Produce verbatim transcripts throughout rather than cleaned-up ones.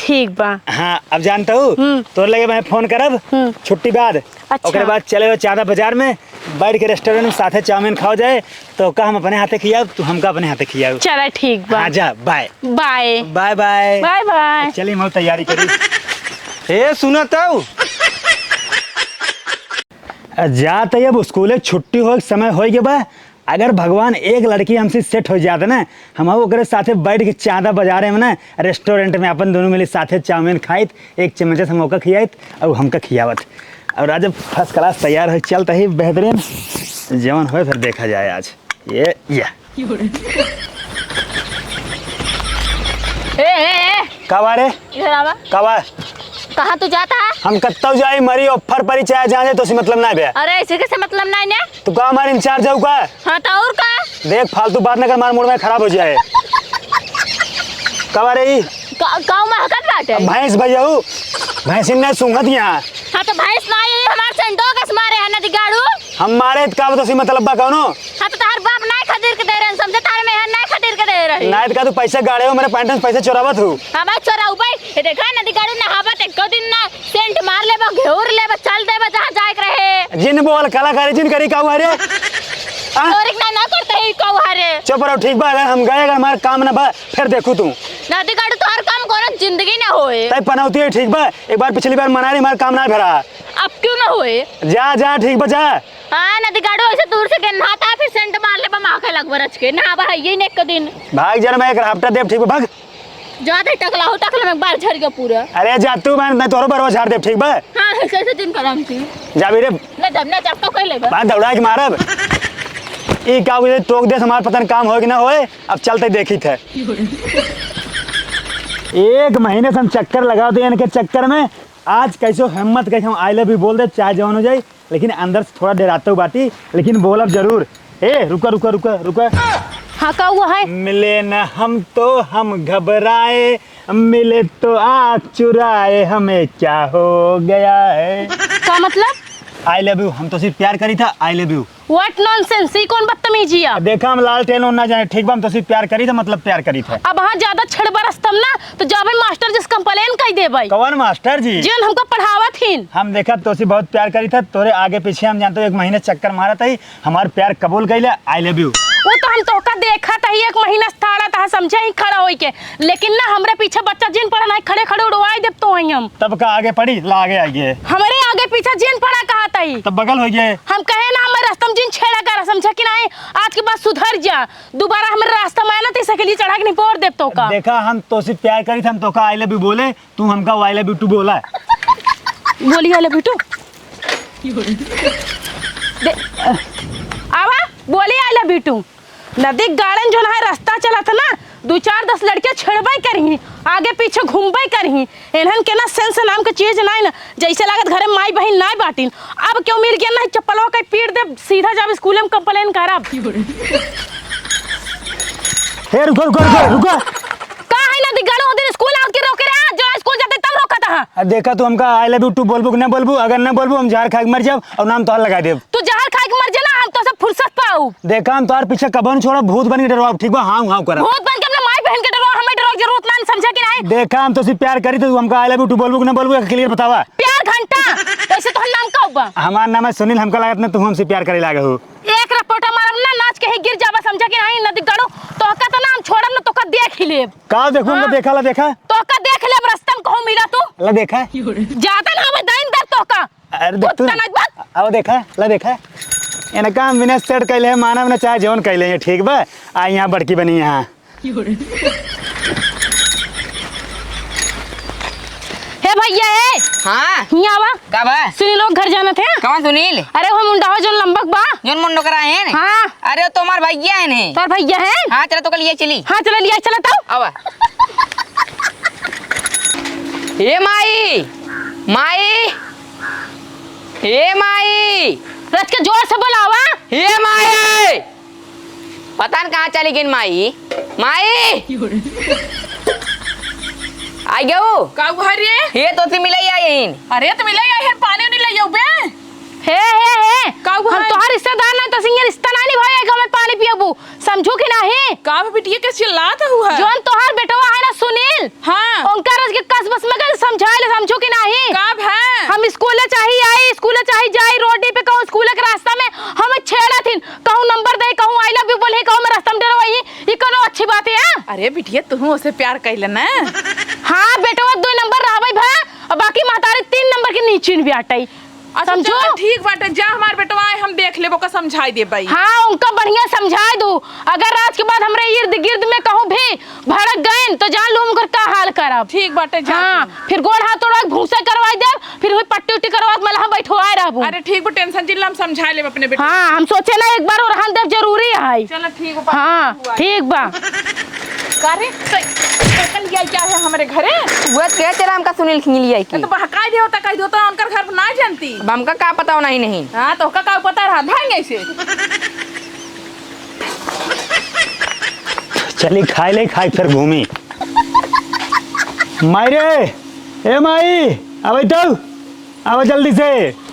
ठीक बा। हाँ, अब जानत हू, हम्म। तोर लगे मैं फोन करब, हम्म। छुट्टी बाद। अच्छा। ओकरे बाद चले हो चांदा बाजार में, बैठ के रेस्टोरेंट में साथे चाउमीन खाओ जाए। तो का हम अपने हाथे खियाब, तू हमका अपने हाथे खियाब। चला, ठीक बा। हाँ, जा, bye. Bye. Bye, bye. Bye, bye. चली, हम तैयारी करी। ए, सुनत हऊ? जा, त अब स्कूले छुट्टी होए के समय होए के बा। अगर भगवान एक लड़की हमसे सेट हो जात ना, हम ओकरे साथे बैठ के चांदा बाजारे में ना, रेस्टोरेंट में अपन दोनों मिली साथे चाउमीन खाइत, एक चम्मच से हम ओका खियाइत और हमका खियावत। और आज फर्स्ट क्लास तैयार हो, चलत ही बेहतरीन, जवन होए फिर देखा जाए आज। ये, ये। ए, ए, ए। का बा रे? इधर आवा। का बा? कहाँ तू जाता है? हम कत्तौ जाई, मरी, ऑफर परी, चाहे जहाँ जाए, तोसे मतलब ना बे। अरे, ऐसे कैसे मतलब ना ने? तू का हमारे इंचार्ज हऊ का? हाँ, तो और का? देख, फालतू बात ना कर, हमार मूड में खराब हो जाए। का बा रे ई? का, काऊ महकत बाटे? अब भैंस भैया हूँ, भैंसिन नहीं सूंघत यहाँ। हाँ, तो भैंस ना, ये हमार संडो कस मारे है, नदी गाड़ू। हम मारे त का बा, तोसे मतलब बा कौनो? हाँ, तो तोहार बाप नाय खदेर के दे रहे, समझे? तारे में हर नाय खदेर के दे रहे। नाय त का तू पैसे गाड़े हो, मेरे पैंट में पैसे चोरावत हो। हाँ भाई, चोराऊ भाई, ये देखा नदी गाड़ू नहावत, एको दिन ना सेंट मार लेबा, घेर लेबा, चल देबा जहाँ जाए के रहे। जिन बोल कलाकारी जिन करी काऊ हरे? हाँ? और एक ना, ना करते ही काऊ हरे। चुप रहो, ठीक बा, अगर हम गए, अगर हमारा काम ना बा, फिर देखू तू। नदी गाड़ू तोहार काम कोनो जिंदगी ना होए। तय पनौती है, ठीक बा, एक बार पिछली बार मना रही, हमारा काम ना भरा। अब क्यों ना होए? जा, जा, ठीक बा, जा। हाँ, नदी गाड़ू ऐसे दूर से गेन्हाता, फिर सेंट मार लेबा, माँ के लगवा रच के, नहाबा है ये ने एक दिन। भाग जरा, मैं एक राफ्टर देब, ठीक बा, भाग। जा दे टकला हो, टकला में बाल झड़ गया पूरा। अरे जा तू, मैं, मैं तोरो बरवा झाड़ देब, ठीक बा? हाँ, ऐसे, ऐसे दिन करम की। जा भी रे। ना जब, ना जब तो कोई लेबा। बात दौड़ा के मारब। ई का हुई, टोक दे, हमार पता न काम होए कि ना होए, अब चलते देखी थे। एक महीने से हम चक्कर लगा दे इनके चक्कर में, आज कैसो हिम्मत कैसे हम I love you बोल दे, चाहे जवान हो जाए। लेकिन अंदर से थोड़ा डेराते बाटी, लेकिन बोलब जरूर। ए, रुका, रुका, रुका, रुका। हाँ, का हुआ है? मिले न हम तो हम घबराए, मिले तो आँख चुराए, हमें क्या हो गया है? का मतलब? I love you, हम तोसे प्यार करी था, I love you। What nonsense, ई कौन बदतमीजी है? देखा, हम लालटेन ओन ना जाए, ठीक बा, हम तोसे प्यार करी था, मतलब प्यार करी था। अब हाँ ज्यादा छेड़बा रस्तम ना, तो जाबे मास्टर जी से complain कई देबे। कौन मास्टर जी? जिन हमका पढ़ावत हिन। हम देखा तोसे बहुत प्यार करी था, तोरे आगे पीछे हम जानते हो एक महीने चक्कर मारत ही, हमार प्यार कबूल कइले, I love you। वो तो हम तोहका देखत ही, एक महीना से ठाड़ा तहा समझे ही खड़ा होई के, लेकिन ना हमरे पीछे बच्चा जिन पड़ा ना, खड़े खड़े उड़वाई देब तो वहीं हम। तब का आगे पड़ी, ला आगे आइए। हमरे आगे पीछे जिन पड़ा कहत ही। तब बगल हो गए। हम कहे ना हमरे रास्ता में जिन छेड़ा कर, समझा कि नहीं? आज के बाद सुधर जा, दोबारा हमरे रास्ता में आना तो साइकिल चढ़ा के निपोर देब तोहका। देखा हम तोसे प्यार करी था, हम तोहका I love you बोले, तू हमका I love you too बोला। बोली I love you too। दे, आवा, बोली I love you too। नदी गाड़न जोन है रास्ता चलत ना, दू चार दस लड़के छेड़बे करही, आगे पीछे घूमबे करही। इन्हन के ना sense नाम के चीज नाई ना, जैसे लागत घरे माई बहिन नाई बाटिन। अब क्यों मिल गया ना, चप्पलवा के पीट दे, सीधा जाब स्कूल में complain करब। हे रुको, रुको, रुको, रुको। का है ना दिगाड़ो, दिन स्कूल आवत के रोके रहे, आज जो स्कूल जाते तब रोकत हा। अब देखा तू हमका I love you too बोलबू कि ना बोलबू, अगर ना बोलबू हम जहर खा के मर जाब और नाम तोहार लगा देब। तू जहर खा के मर जा ना, हम तोसे फुर्सत पाऊ। देखा हम तोहार पीछे कबो न छोड़ब, भूत बन के डरवाब, ठीक बा? हाउ हाउ करब। भूत बन के अपने माई बहन के डरवा, हमें डरवा जरूरत ना, समझा कि नहीं? देखा हम तोसे प्यार करी तो तू हमका I love you too बोलबू कि ना बोलबू, एक clear बतावा। प्यार घंटा, वैसे तोहर नाम का बा? हमार नाम है सुनील, हमका लागत ना तू हमसे प्यार करे लागे हो। एक रपोटा मारब ना, नाच के ही गिर जाबा, समझा कि नहीं? नदी गड़ो, तोहका तो ना हम छोड़ब ना, तोहका देख ही लेब। का देखू हमका? हाँ। देखा ला, देखा। तोहका देख लेब, रस्ता में कहूँ मिला तू। ला देखा। ज्यादा ना हमें दाइन दर तोहका। अरे देख तू। कुत्ता ना बक। अब देखा, ला देखा। इनका हम बिना सेट कैले है, मानव ना चाहे जौन कैले है, ठीक बा? आ यहाँ बड़की बनी यहाँ। हे भैया, ए! हाँ? हियाँ आवा। का बा? सुनील लोग घर जाना थे। कौन सुनील? अरे वो मुंडा हो जो लंबक बा। जोन मुंडो करा है ने? हाँ। अरे वो तो हमार भैया है ने। तोर भैया है? हाँ, चला तो कल ये चली। हाँ, चला लिया, चला तो। आवा। ए माई, माई, ए माई। रच के जोर से बोलावा। ए माई। पता न कहाँ चली गइन माई। माई! आई गऊ? का हुआ रे? हे तोसे मिलइ आइन। अरे त मिलइ आइन, पानी उनी लइ आउ बे। हे, हे, हे। का हुआ हम है? तोहार रिश्तेदार ना, तो सिंगे रिश्ता ना निभाए, एक हमें पानी पियबू, समझू कि नाही? का बे बिटिया के चिल्लात हुआ है? जौन तोहार बेटवा है ना सुनील, हाँ। उनका रच के कस बस ए बिटिया, तुहूँ ओसे प्यार कइले ना? हाँ, बेटवा दुइ नंबर रहबै भा, और बाकी महतारी तीन नंबर के नीचे भी आटई। अच्छा, समझो? चलो, ठीक बाटे, जा हमार बेटवा आए, हम देख लेबो, ओका समझाई देबई। हाँ, उनका बढ़िया समझाई दू। अगर आज के बाद हमरे इर्द गिर्द में कहूँ भी भड़क गएन, तो जान लू हम ओकर का हाल करब। ठीक बाटे, जा हाँ, तू। फिर गोड़ हाथ तोड़ा के भूसा करवाई देब, फिर वही पट्टी उट्टी करवा के मलहम बैठवाए रहबू। अरे ठीक बा, tension जिन ला, हम समझा लेब अपने बेटे। हाँ, हम सोचे ना एक बार ओरहन देब जरूरी है। चलो ठीक बा, हाँ, ठीक बा। का रे, तो कल लिया क्या है हमरे घरे? वो के चला हमका सुनील खिंगलिया की। तो बहकाई दे होता, कह दो तो उनकर घर ना जानती। अब हमका का पता होना ही नहीं। हाँ, तो का, का पता रहा भांगे से। चली खाई ले, खाई फिर घूमी। माई रे, ए माई, आवे तो, आवे जल्दी से।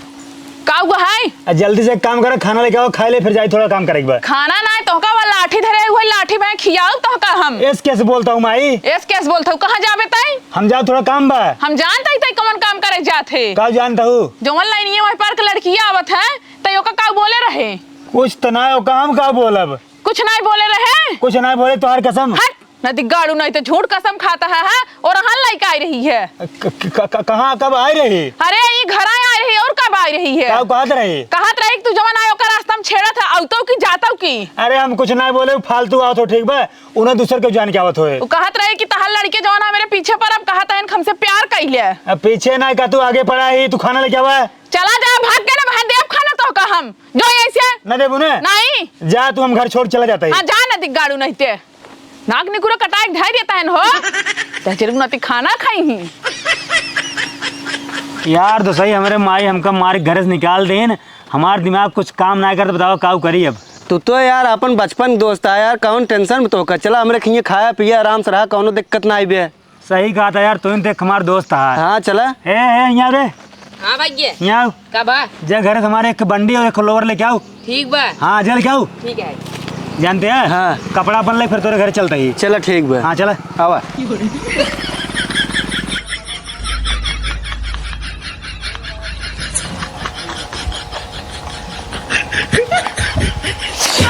का हुआ है? आ, जल्दी से एक काम करो, खाना लेके आओ, खाई ले, फिर जाई थोड़ा काम करे के बा। खाना ना है, तोहका बा लाठी धरे हुए, लाठी में खियाऊ तोहका हम। एस कैसे बोलता हूँ माई? एस कैसे बोलता हूँ? कहाँ जाबे ताई? हम जाओ थोड़ा काम बा। हम जानता ही ताई कौन काम करे जात है। का जानता हूँ? जौन लाइनिया वही पार के लड़किया आवत है, ताई ओका का बोले रहे? कुछ तो ना, ओका हम का बोलब? कुछ नहीं बोले रहे? कुछ नहीं बोले, तोहार कसम। हट, नदी गाड़ू नहीं तो झूठ कसम खाता है, है? और हन लइका आई रही है। क-, क-, क-, क-, कहाँ, कब आई रही? अरे, ई घर आई, आई रही, और कब आई रही है? का कहत रही? कहत रही कि तू जवन आयो का रास्ता में छेड़त है, अउतो की जातो की? अरे, हम कुछ नहीं बोले, फालतू आओ तो ठीक बा, उन्हें दूसर के जान के आवत होए। वो कहत रही कि तहार लड़के जवन है मेरे पीछे पर, अब कहत है हमसे प्यार कइले। अब पीछे नहीं का, तू आगे पड़ा ही, तू खाना लेके आवा। चला जा, भाग के ना, वहाँ देव खाना तो का हम। जो ऐसे। ना देबू ना? नहीं। जा तू, हम घर छोड़ चला जाता है। हाँ, जा ना दिग्गाड़ू नहीं ते। नाक निकुरा कटाए के धैर्य तहन हो। तहचर नती खाना खाई ही। यार, तो सही हमरे माई हमका मार के घरे से निकाल देन। हमार दिमाग कुछ काम ना करत, बताओ काऊ करी अब। तू तो यार अपन बचपन दोस्त आ यार, कौन tension में तो का? चला हमरे खिए खाया पिया आराम से रहा, कौनो दिक्कत ना आइबे। सही कहा था यार, तू ही देख हमार दोस्त है। हाँ, चला। ए, ए, यहाँ रे। हाँ भैया। यहाँ आओ। का बा? जा घरे से हमारे एक बंडी और एक लोवर लेके आओ। ठीक बा। हाँ, जा लेके आओ। ठीक है। जानते हैं? हाँ। कपड़ा अपन ले, फिर तोरे घरे चलते ही। चला, ठीक बा। हाँ, चला। आवा।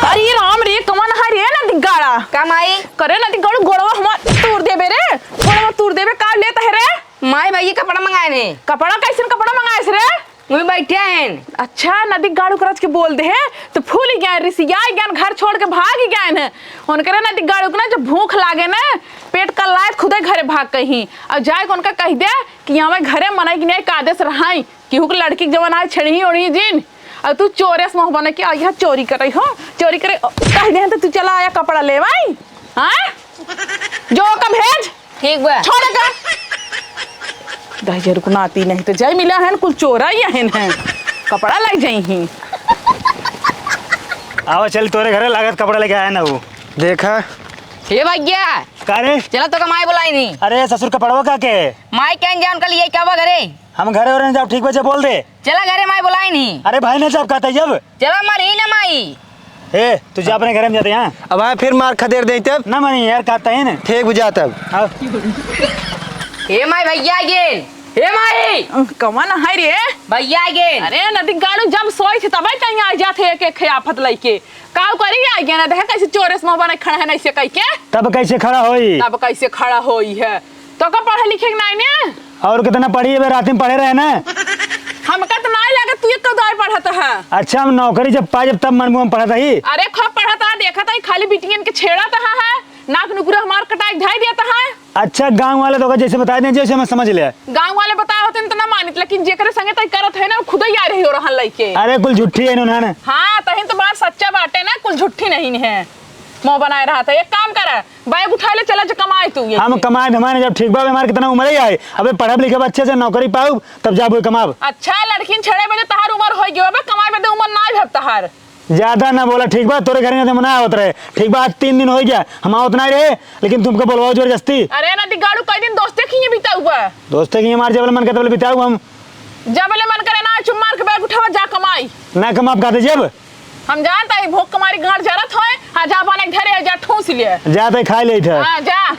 अरे राम रे, कमन है रे नदी गाड़ा? का माई? करे नदी गाड़ू गोड़वा हमार तोड़ देबे रे, गोड़वा तोड़ देबे, का लेत है रे? माई, भैया कपड़ा मंगाए ने। कपड़ा? कैसन कपड़ा मंगाए रे? वही बैठे हैं। अच्छा, नदी गाड़ू करज के बोल दे हैं, तो फूल ही गए, रिसिया गए, घर छोड़ के भाग ही गए हैं। उनकरे नदी गाड़ू के ना जब भूख लागे ना, पेट कल्लाए, खुदे घरे भाग कहीं, और जाए के उनका कह दे कि यहाँ घरे मनई के नहीं, एक आदेश रहाई। केहू के लड़की के जवन आए छेड़ही ओढ़ी जिन, और तू चोरे से मुँह बने के आई है, चोरी करे हो, चोरी करे, कह दे तो तू चला आया कपड़ा लेवाई, हाँ? जो ओका भेज। ठीक बा। छोड़ का। दहिजर को नाती नहीं तो जाई मिला है, कुल चोरा ही है, कपड़ा लाई जाई ही। आवा चल तोरे घरे लागत कपड़ा लेके आया ना वो। देखा। हे भैया। का रे? चला तो का माई बुलाई नहीं। अरे ससुर कपड़वा का के? माई कह जा उनका लिए क्या बा घरे? हम घरे और न जाब, ठीक बा, जा बोल दे। चला घरे, माई बुलाई नहीं। अरे भाई न जाब, कहता जब। चला मर ही ना माई। ए, तू जा अपने घरे में जाते हैं। अब हाँ फिर मार खदेर दे तब। ना मानी यार, कहता है ना। ठीक बुझा तब। हाँ। हे माई, भैया आ गेन। हे माई। कौन है रे? भैया आ गेन। अरे नदी गाड़ू जब सोई थे तबे कहीं आ जाते एक एक आफत लइके। काऊ करी आ गेन, देख कैसे चोरे से मुँह बने खड़ा है ना ऐसे कह के। तब कैसे खड़ा होई? तब कैसे खड़ा होई है? तो का पढ़े लिखे के नाई ने? और कितना पढ़ी है, रात में पढ़े रहे ना। हमका तो नाई लगे तू एक दवाई पढ़त है। अच्छा, हम नौकरी जब पाए जब तब मन मुँह पढ़त ही। अरे खूब पढ़त है, देखत है खाली बिटियन के छेड़त है, है। नाक नुकुरा हमार कटाई धाई देत है। अच्छा, गाँव वाले तो का जैसे बता दें, जैसे हम समझ ले। गाँव वाले बताए होते न तो ना मानित, लेकिन जेकरे संगे तय करत है ना, वो खुद ही आ रही हो रहन लइके। अरे कुल झूठी है इन्होंने। हाँ, तहिन तो बात सच्चा बाटे ना, कुल झूठी नहीं है। मुँह बनाए रहा था, एक काम कर, बैग उठा ले, चला जा कमाए तू, ये हम से। कमाए धमाए जब ठीक बा, हमारे कितना उम्र ही आए, अबे पढ़ब लिखब अच्छे से नौकरी पाऊब, तब जाबो कमाब। अच्छा, लड़किन छेड़े बजे तहार उम्र हो गयो, अबे कमाए बजे उम्र ना भब तहार। ज्यादा ना बोला, ठीक बा, तोरे घर में तो मना आवत रहे, ठीक बा, आज तीन दिन हो गया, हम आवत ना रहे, लेकिन तुमको बोलवाओ जबरदस्ती। अरे ना दिगाड़ू, कई दिन दोस्ते की ये बिताऊ बा। दोस्ते की हमारे जबले मन करता बोले बिताऊ हम। जबले मन करे ना, चुप मार के बैग उठावा, जा कमाई। ना कमाब कहते जब। हम जानता ही भूख के मारी गांड जरत होए। हाँ, जा बने घरे जा ठूस लिए। जा तो खा ले इधर। हाँ, जा।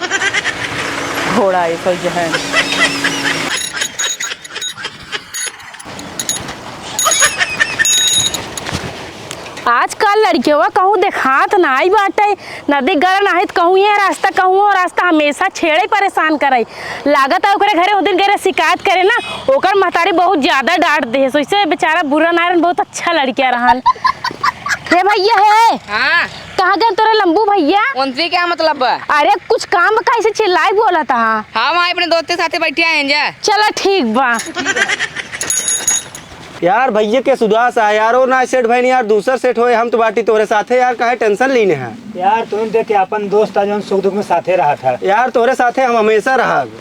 घोड़ा ये कोई जो है। आजकल लड़कियवा कहूँ देखात नाई बाटे, नदी गरन आहित कहूँ ये रास्ता, कहूँ वो रास्ता, हमेशा छेड़े परेशान करे। लागत है ओकरे घरे ओ दिन गए रहे शिकायत करे ना, ओकर महतारी बहुत ज्यादा डांट दे, सो इसे बेचारा बुरा ना रहन, बहुत अच्छा लड़किया रहन। हे भैया हे, हाँ। कहाँ गए तोरे लंबू भैया? उनसे क्या मतलब बा? अरे कुछ काम बा, कैसे चिल्लाई बोला था? हाँ, वहाँ अपने दोस्त के साथे बैठे आए हैं जा। चला ठीक बा। यार भैया के सुदास आ यार, वो ना सेट भैन यार, दूसर सेट होए, हम तो बाटी तोरे साथे यार, काहे टेंशन लीने हैं? यार तुम देख के अपन दोस्त आ जौन सुख दुख में साथे रहा था। यार तोरे साथे हम हमेशा रहब।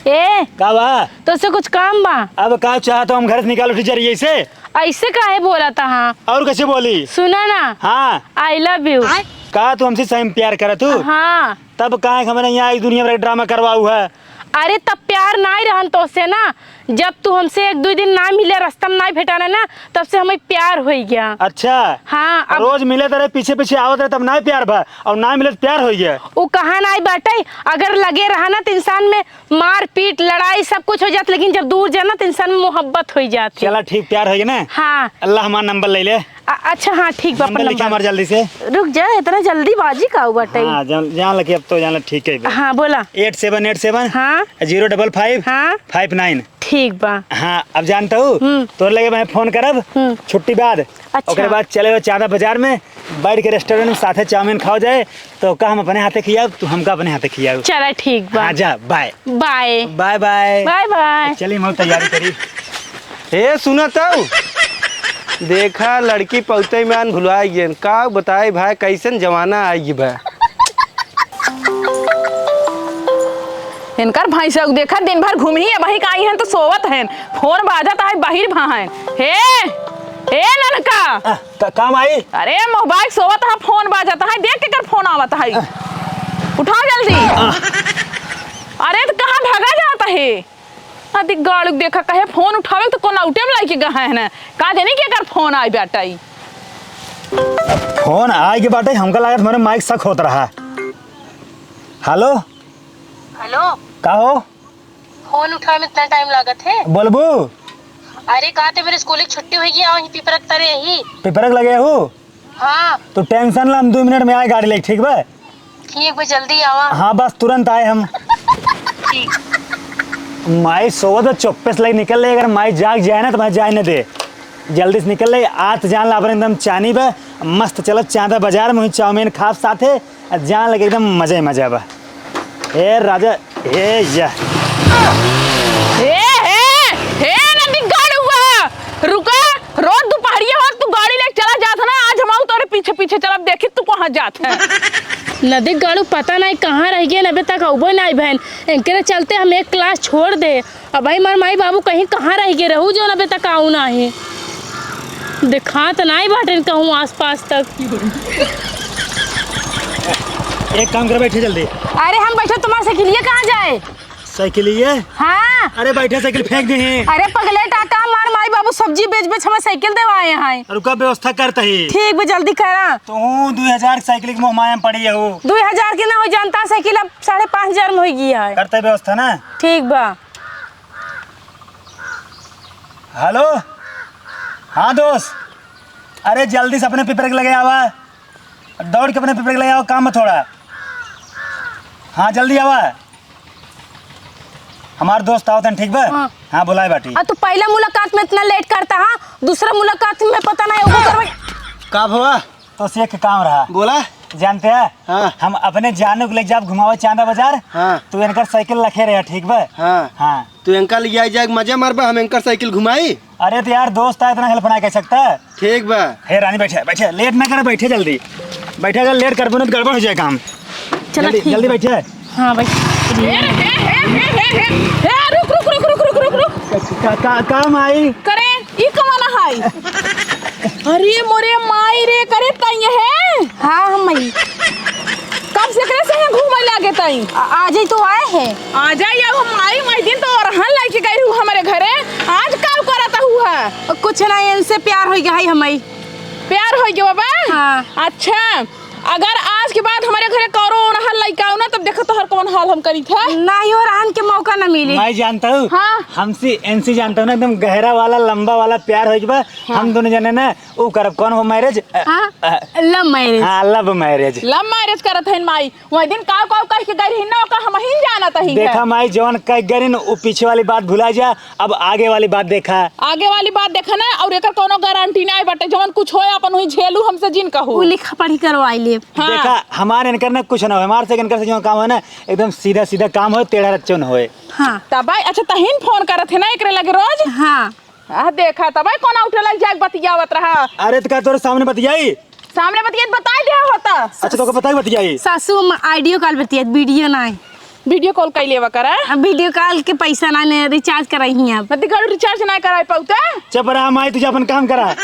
ए, का बा? तोसे कुछ काम बा? अब का चाह तो हम घर से निकाल उठी जरिए से। ऐसे काहे बोला था? हाँ। और कैसे बोली? सुना ना। हाँ। I love you। का तू हमसे सही में प्यार करत तू? हाँ। तब काहे हमरे यहाँ एक दुनिया भर के ड्रामा करवाऊ है? अरे तब प्यार नाई रहन तोसे ना, जब तू हमसे एक दुई दिन ना मिले, रास्ता में नाई भेटाना ना, तब से हमें प्यार होई गया। अच्छा। हाँ, अब रोज मिले तो रहे, पीछे पीछे आवत रहे, तब नाई प्यार भा, और ना मिले तो प्यार होई गया। उ कहा नाई बाटे, अगर लगे रहा ना तो इंसान में मारपीट, लड़ाई, सब कुछ हो जात, लेकिन जब दूर जाना तो इंसान में मोहब्बत होई जात है। चला ठीक, प्यार होई गया ना। हाँ। अल्लाह हमार नंबर ले ले। अ-, अच्छा, हाँ, ठीक बा, अपन नंबर लिखा नंबर। हमार जल्दी से। रुक जा, इतना जल्दीबाजी का हुआ टाइम? हाँ, जान, जान लगे अब तो जान ल ठीक है बे। हाँ, बोला। Eight seven eight seven हाँ। Zero double five हाँ। Five nine। ठीक बा। हाँ, अब जानता हूँ, हम्म। तोर लगे मैं फोन करब, हम्म। छुट्टी बाद। अच्छा। ओकरे बाद चले हो चांदा बाजार में, बैठ के रेस्टोरेंट में साथे चाउमीन खाओ जाए, तो का हम अपने हाथे खियाब, तू हमका अपने हाथे खियाब। चला ठीक बा। हाँ, जा, bye. Bye. Bye bye. Bye bye. चली, हम तैयारी करी। ए, सुना तऊ। देखा, लड़की पौते में आन भुलाए गएन। का बताए भाई, कैसन जमाना आइ गइ बा। इनकर भैंस देखा, दिन भर घूमी है, वही का आई हैं तो सोवत हैं। फोन बाजत है, बाहिर भा हैं। हे, हे ननका। आ, का, का माई? अरे मोबाइल सोवत है, फोन बाजत है, देख केकर फोन आवत है। आ। उठाओ जल्दी। आ। अरे तो कहाँ भागा जात है? अति गाड़ू देखा, कहे फोन उठावे तो कौन आउटे में लाइके गए हैं ना। का जानी केकर फोन आई बाटे। फोन आई के बाटे, हमका लागत हमारे माइक शक होत रहा। हेलो। हेलो। का हो? फोन उठावे में इतना टाइम लागत है? बोलबू? अरे, का ते मेरे स्कूल की छुट्टी होई गई, वहीं पिपरक तरे ही। पिपरक लगे हो? हाँ। तो टेंशन ला, हम दो मिनट में आए गाड़ी लेके, ठीक बा? ठीक बा, जल्दी आवा। हाँ, बस तुरंत आए हम। ठीक। माई सोवत बा, चुप्पे से लेके निकल ले, अगर माई जाग जाए ना तो मैं जाए न दे। जल्दी से निकल ले, आज जान ला अपन एकदम चानी बा, मस्त चलत चांदा बाजार में हुई चाउमीन खाब साथे, आ जान लगे एकदम मजा ही मजा बा। ए राजा, ए या। हे, हे, हे नदी गाड़ुआ, रुका, रोज दोपहरिया हो तू गाड़ी लेके चला जात ना, आज हम आऊ तोरे पीछे पीछे चलब, देखी तू कहाँ जात है। नदी गाड़ू पता नहीं कहाँ रह गए, अबे तक अउबो नहीं भैन, इनके चलते हम एक क्लास छोड़ दे। अब भाई, हमार माई बाबू कहीं कहाँ रह गए रहू, जौन अबे तक आऊ नाही। देखात नाही बाटेन कहूँ आसपास तक। एक काम कर, बैठे जल्दी। अरे हम बैठे, तुम्हार साइकिलिया कहाँ जाए? साइकिलिया? हाँ। अरे बैठे, साइकिल फेंक दे। अरे पगले टाका, हमार माई बाबू सब्जी बेच बेच हमें साइकिल देवाए हैं। रुका, व्यवस्था करता ही। ठीक बा, जल्दी करा। तू दुई हजार की साइकिल के मोह माया में पड़ी हो। दुई हजार की ना हो, जानता साइकिल अब साढ़े पाँच हजार में हो गई है। करते व्यवस्था ना। ठीक बा। हेलो, हाँ दोस्त, अरे जल्दी से अपने पिपरे के लगे आवा, दौड़ के अपने पिपरे के लगे आवा, काम है थोड़ा। हाँ, जल्दी आवा, हमार दोस्त आवत हैं, ठीक बा? हाँ। हाँ, बुलाए बाटी। आ, तू पहला मुलाकात में इतना लेट करता, हाँ, दूसरा मुलाकात में पता नहीं, वो करवाई। का भवा? तो से एक काम रहा। बोला। जानते हैं? हाँ। हम अपने जानू के ले जाब घुमावे चांदा बाजार। हाँ। तू इनकर साइकिल रखे रहे, ठीक बा? हाँ। हाँ। तू इनका ले जाए, जाए मजा मारबा, हम इनकर साइकिल घुमाई। अरे तो यार, दोस्त है, इतना हेल्प ना कर सकता। ठीक बा। हे रानी, बैठे, बैठे, लेट ना करे, बैठे जल्दी। बैठे, अगर लेट करबो ना तो गड़बड़ हो जाए काम। चला, जल्दी, ठीक जल्दी बा। बैठे। हाँ भाई। हे, हे, हे, रुक, रुक, रुक। का, का, का माई? करे, ई कवन हाई? अरे मोरे माई रे, करे तई है? हाँ, हम माई। कब से एकरे से हैं घूमे लागे तई? आ, आज ही तो आए हैं। आ जाई, अब हम माई, माई दिन तो अरहन लाइके गई रहू हमरे घरे। आज का करत हुआ? कुछ नहीं, इनसे प्यार हो गया है हमारी। प्यार हो गया बा? हाँ। अच्छा, अगर आज इसके बाद हमरे घरे कौनो ओनहर लइका आओ ना, तब देखा तोहर कौन हाल हम करी थे। नाही, ओरहन के मौका ना मिली। मैं जानता हूँ। हाँ। हमसे इनसे जानता हूँ ना, एकदम गहरा वाला, लंबा वाला प्यार होइके बा। हाँ। हम दोनों जने ना, ऊ करब, कौन हो marriage? अ, हाँ, अ, love marriage। हाँ, love marriage। Love marriage करत हइन माई। वही दिन काव काव कह के गई रही ना, ओका हम ही जानत ही देखा है। माई, जवन कह गई रही ना, ऊ पीछे वाली बात भुला जा, अब आगे वाली बात देखा। आगे वाली बात देखा ना, और एकर कौनो guarantee नाही बाटे, जवन कुछ होए अपन हुई झेलू, हमसे जिन कहू। ऊ लिखा पढ़ी करवाई लेब। हाँ। देखा, हमार इनकर ना कुछ ना हो, हमार से इनकर से जो काम हो ना, एकदम सीधा सीधा काम हो, टेढ़ा रच्चो न होए। हाँ। तब भाई, अच्छा, तहीन फोन करत है ना एकरे लगे रोज? हाँ। आ, देखा, तब भाई, कोना उठे लग जाके बतियावत रहा। अरे, तो का तोरे सामने बतियाई? सामने बतियाई, बताई दे होता। अच्छा, तोके बताई बतियाई? सासू, हम audio call बतियाई, video नाही। Video call कई लेवा करा। अब video call के पैसा ना ने, recharge कराई ही अब। नदी गाड़ू recharge ना कराई पाउते। चुप रहा माई, तुझे अपन काम करा।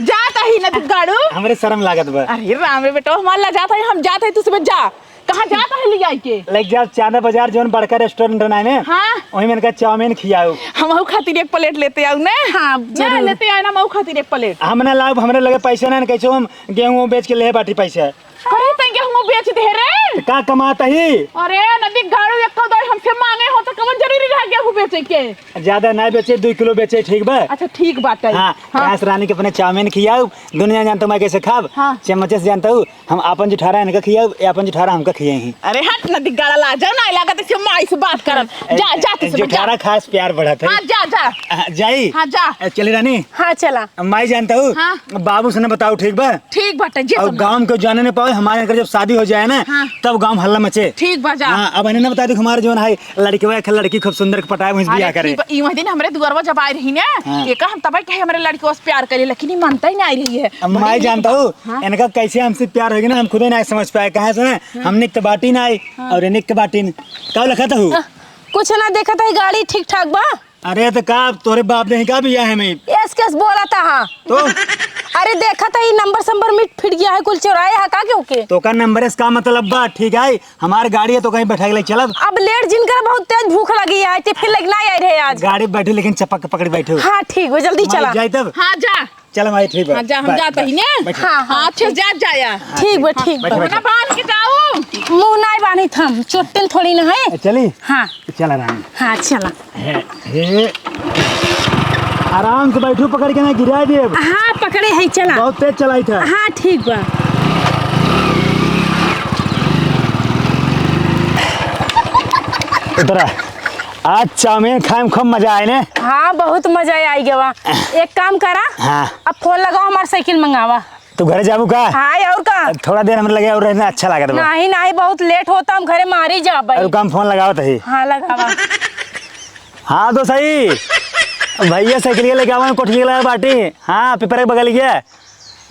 जात ही नदी गाड़ू। हमरे शर्म लागत बा। अरे राम रे बेटा, हमार ला जात है, हम जात है, तू सुबह जा। कहाँ जात है ले आई के? लेके जाओ चांदा बाजार, जौन बड़का restaurant ना है ने? हाँ। वहीं में इनका चाउमीन खियाओ। हमहू खातिर एक plate लेते आओ ने। हाँ, ना, जरूर। लेते आए ना, हमहू खातिर एक plate। हम ना लाओ, हमरे लगे पैसा ना, कैसे हम गेहूं बेच के ले बाटी पैसा। अरे, तैं गेहूं बेच दे रे। त का कमात ही? अरे, नदी गाड़ू एको दाई हमसे मांगे हो त कवन जरूरी रहा गेहूं बेचे के? ज्यादा ना बेचे, दुई किलो बेचे, ठीक बा? अच्छा, ठीक बात है। हाँ, हाँ। काश रानी के अपने चाउमीन खियाऊ, दुनिया जानता मैं कैसे खाब। हाँ। चम्मचे से जानता हूँ, हम आपन जुठारा इनका खियाऊ, ये आपन जुठारा हमका खियाई ही। अरे हट, नदी गाड़ा ला जा, ना लागत ऐसे माई से बात करत। ए, जा, जा, ए, तू सब जा। जुठारा खास प्यार बढ़त है। हाँ, जा, जा। हाँ, जाई? हाँ, जा। ए, चली रानी? हाँ, चला। माई जानता हूँ, हाँ। बाबू से न बताओ, ठीक बा? ठीक बाटे, जे और सब गाँव में केहू जाने न पावे, हमारे घर जब शादी हो जाए ना, हाँ। तब गाँव में हल्ला मचे। ठीक बा, जा। हाँ, अब इन्हें न बता दो, हमारे जौन है, लड़कवा एक लड़की खूब सुंदर के पटाए, वहीं से अरे, बियाह करे। ठीक बा, ई वह दिन हमरे दुआरवा जब आए रही ना, हाँ। एका हम तबे कहे हमरे लड़कवा से प्यार करे, लेकिन ई मानता ही ना आई रही है। अब बड़ी माई नीक जानता हूँ, हाँ। इनका कैसे हमसे प्यार होगी ना, हम खुदे ना समझ पाए। कहाँ से ना, हाँ। हमने तो बाटी ना आई, हाँ। और इन्हें के बाटी न। का लखत हूँ? हाँ, कुछ ना देखत है, गाड़ी ठीक ठाक बा? अरे, तो का तोरे बाप ने का बियाह में? एस केस बोला था, हाँ। तो? अरे, देखा था, ये नंबर संबर मिट फिट गया है, कुल चोराए है का क्यों के? तो का नंबर से का मतलब बा, ठीक है? हमार गाड़ी है, तो कहीं बैठा के ले चलब। अब लेट जिन कर, बहुत तेज भूख लगी है, टिफिन लेके ना आए रहे आज। गाड़ी बैठे, लेकिन चपक के पकड़ बैठे। हाँ, ठीक हो, जल्दी चला। जाए तब। हाँ, जा। चल माई, ठीक बा। हाँ, जा, हम बाय, जात बाय, ही ने। बैठ। हाँ, हाँ, हाँ, अच्छा, ठीक। जा, जाया। ठीक बा, ठीक बा। बैठ, बैठ, बैठ। ना बांध के जाऊ। मुंह नाई बांधित हम, चोट्टन थोड़ी ना है। ए, चली? हाँ। चला रानी। हाँ, चला। हे, हे। आराम से बैठू, पकड़ के ना गिरा देब। हाँ, पकड़े है, चला। बहुत तेज चलाई था। हाँ, ठीक बा। उतरा। आज चाउमीन खाए में खूब मजा आए ने। हाँ, बहुत मजा आई गवा। एक काम करा, हाँ। अब फोन लगाओ, हमार साइकिल मंगावा। तू घरे जाबू का? हाँ, और का? थोड़ा देर हमरे लगे और रहना अच्छा लागत बा। नहीं, नहीं, बहुत लेट होता, हम घरे मारी जाबे। अरे, रुका, हम फोन लगावत ही। हाँ, लगावा। हाँ, तो सही। भैया साइकिल लेके आवा, कोठिया लगा बाटी। हाँ, पेपर के बगल गया।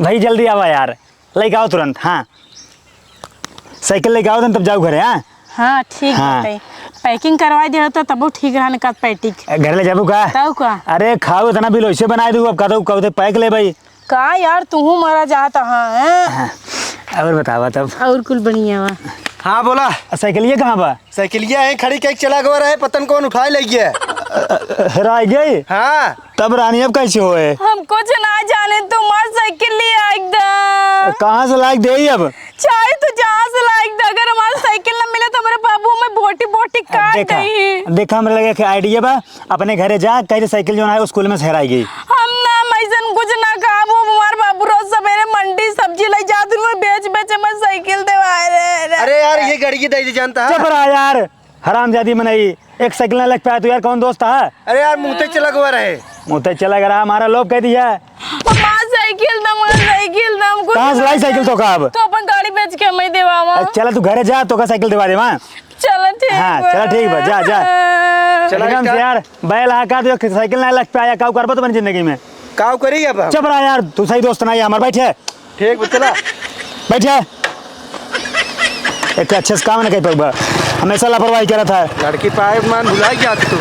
भाई, जल्दी आवा यार। लेके आओ तुरंत, हाँ। साइकिल लेके आओ तुम, तब जाओ घरे, हाँ? हाँ, ठीक हाँ। बाटे। पैकिंग करवाई दे तो तबो ठीक रहा, निकाल पैटिक। घरे ले जाबू का? तब का? अरे खाओ, इतना बिल वैसे बनाए दू, अब का तो कहते पैक ले भाई। का यार, तू मरा जात हाँ, हैं? हाँ। और बतावा तब। और कुल बढ़िया बा। हाँ, बोला। आ, साइकिलिया कहाँ बा? साइकिलिया यहीं खड़ी कइके चला गवा रहे, पता न कौन उठाए ले गया। अ, अ, हेराई गई? हाँ। तब रानी अब कैसे होए? हम कुछ ना जाने, तू हमार साइकिल ले आइक दा। कहाँ से लाइक देई अब? चाहे तू जहाँ से लाइक दा, अगर हमार साइकिल न मिले तो हमरे बाबू में बोटी बोटी काट देखा, देही। देखा, हमरे लगे एक idea बा, अपने घरे जा, कह दे साइकिल जौन है वो स्कूल में से हेराई गई। हम ना, हम ऐसन कुछ ना खाब, हमार बाबू रोज सवेरे मंडी सब्जी ले जात हुए, बेच बेच हमार साइकिल देवाए रे, रे। अरे यार, ये गड़िया दे दे जानता है। चुप रहा यार। हरामजादी मनई, एक साइकिल ना लग पाया तो यार कौन दोस्त है? अरे यार, मुँह ते चला गवा रहे। मुँह ते चला गया रहा, हमारा लोभ कह दिया। हमार साइकिल दम, हमार साइकिल दम, कुछ कहाँ से लाई साइकिल तो का अब? तो अपन गाड़ी बेच के हमें देवावा। अरे चला तू घरे जा, तो का साइकिल देवा दे वहाँ। चला ठीक हाँ, बा। चला ठीक बा, जा, जा। चला एकदम से यार, बैल हाका दो, साइकिल ना लग पाया, काऊ करबो तो बन जिंदगी में। काऊ करी अब हम? चुप रहा यार, तू सही दोस्त ना है हमार, बैठे। ठीक बा, चला। बैठे। एक तो अच्छे से काम ना कर पाऊबा, हमेशा लापरवाही करत है। लड़की पाए मान भुला गया तू।